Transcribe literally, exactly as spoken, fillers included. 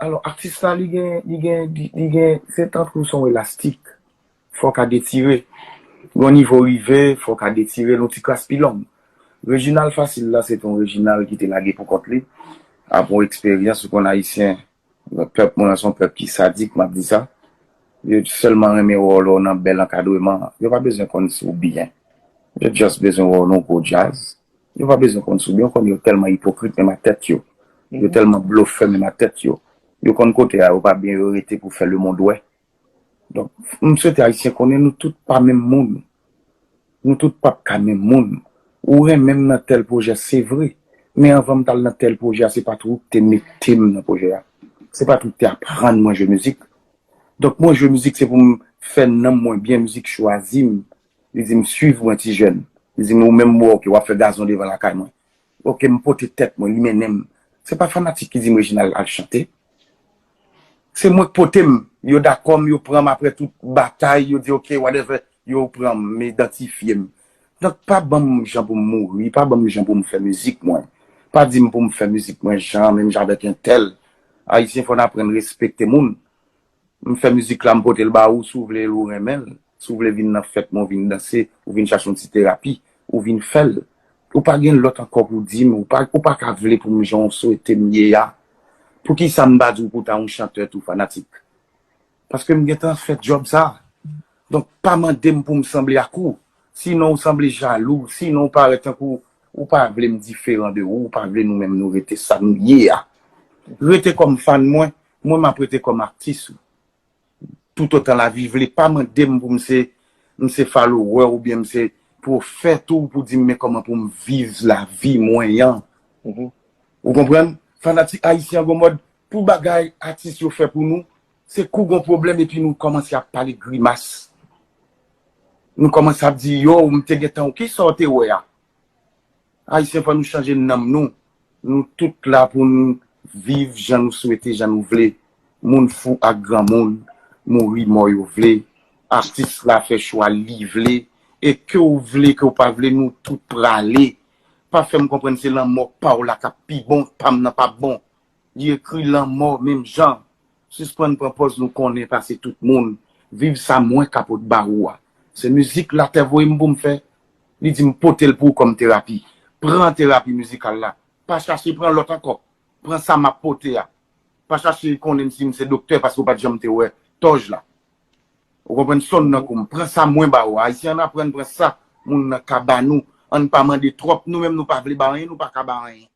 Alò, atis la, li gen, li gen, li, li gen, se tankou se yon elastik. Fò w ka detire. Yon nivo rive, fò w ka detire l yon ti kras pi long. Reginald Fasil la, se te yon Reginald ki te lage pou kont li. Apre yon eksperyans, ou konn Ayisyen, pèp mwen an se yon pèp ki sadik, m ap di sa. Yo sèlman renmen wè w lè w nan bèl ankadreman. Yo pa bezwen konn si w byen. Yo just bezwen wè w nan yon gwo djaz. Yo pa bezwen konn si w byen. Yo konn yo tèlman ipokrit menm a tèt yo. Yo tèlman blofè menm a tèt yo. Yo konn kote a yo pa byen, yo rete pou fè lemonn wè. Donk, m swete Ayisyen konnen nou tout pa menm moun. Nou tout p ap ka menm moun. Ou renmen m nan tèl pwojè, se vre. Men anvan m t al nan tèl pwojè a, se pa tou ou k te mete m nan pwojè a. Se pa tou ou k te aprann mwen jwe mizik. Donk, mwen jwe mizik, se pou m fè nanm mwen byen, mizik chwazi m. Li di m, "Swiv mwen, ti jèn." Li di m, "Ou menm, m wè w ke w ap fè gazon devan lakay mwen." Ok, m pote tèt mwen, li mennen m. Se pa fanatik ki di m Reginald al chante. Se mwen k pote m. Yo dakò m, yo pran m apre tout batay, yo di, "Ok, whatever." Yo pran m, m idantifye m. Donk, pa ban m jan pou m mouri, pa ban m jan pou m fè mizik mwen. Pa di m pou m fè mizik mwen jan, menm jan avèk entèl. Ayisyen, fò n aprann respekte moun. M fè mizik la, m pote l ba ou, si w vle l, ou renmen l. Si w vle vin nan fèt mwen, ou vin danse, ou vin chache yon ti terapi, ou vin fè l. Ou pa gen lòt ankò pou di m, ou pa, ou pa ka vle pou m jan w swete m ye a. Poukisa m pa di w pou w ta yon chantè tou, fanatik? Paske m gentan fè djòb sa. Donk, pa mande m pou m sanble ak ou. Sinon, ou sanble jalou. Sinon, ou parèt tankou ou pa vle m diferan de ou, ou pa vle nou menm nou rete sa nou ye a. Rete kòm fan mwen, mwen m ap rete kòm atis ou. Toutotan lavi vle, pa mande m pou m se, m se follower oubyen m se pwofèt ou pou di m men kòman pou m viv lavi mwen an. Ou konprann? Fanatik ayisyen an gon mòd, pou bagay atis yo fè pou nou, se kou gon pwoblèm epi nou kòmanse ap pale grimas. Nou kòmanse ap di, yo, m te gentan, kisa w te wè a? Ayisyen, fò nou chanje nanm nou. Nou tout la pou n viv jan nou swete, jan nou vle. Moun fou ak granmoun, mouri mò yo vle. Atis la fè chwa li vle. E ke w vle, ke w pa vle, nou tout prale. Pa fè m konprann se lanmò pa w la k ap pi bon, pa m nan p ap bon. Li ekri lanmò menm jan. Sispann pran pòz nou konnen pase tout moun. Viv sa mwen ka pot ba ou a. Se mizik latè voye m pou m fè. Li di m pote l pou ou kòm terapi. Pran terapi mizikal la. Pa chache pran lòt ankò. Pran sa m ap pote a. Pa chache konnen si m se doktè paske w pa t janm te wè tòj la. Ou konprann? Sonn nan kou m. Pran sa mwen ba ou a. Ayisyen, ann aprann pran sa moun nan ka ba nou. Ann pa mande twòp. Nou menm nou pa vle ba anyen, nou pa ka ba anyen.